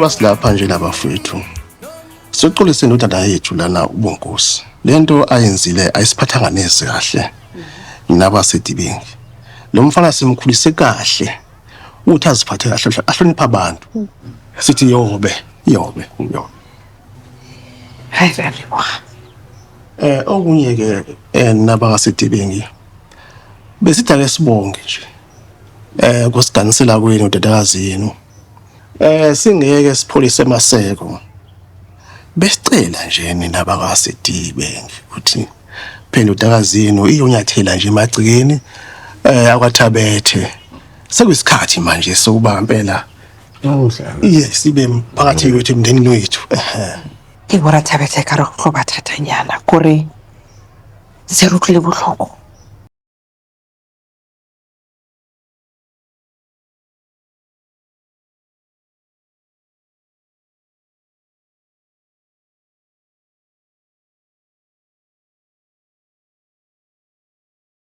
Basilapha nje labafethu. Sixolise indodana yethu lana ubonkosi. Lento ayenzile ayisiphathanga neze kahle. Nabasedibeng. Lo mfana simkhulise kahle. Ukuthi aziphathe kahle ahloniphe abantu. Sithi yobe, yobe, yobe. Hayi re a leboga. Eh okunye ke eh nabakasedibeng. Besithi ake sibonge nje. Eh kusiganisela kwenu dadakazi yenu. Eh singeke sipholise maseko. Besicela nje nina bakaSedibe ukuthi phela indodakazi yenu iyonyathela nje emagcekeni eh akwaThabethe. Sekuyisikhathi manje sokuba impela yes ibe phakathi kwethu emndenini wethu. Ehhe. Ke bora Thabethe ka re go ba thatanyana kore se re utlwile botlhoko.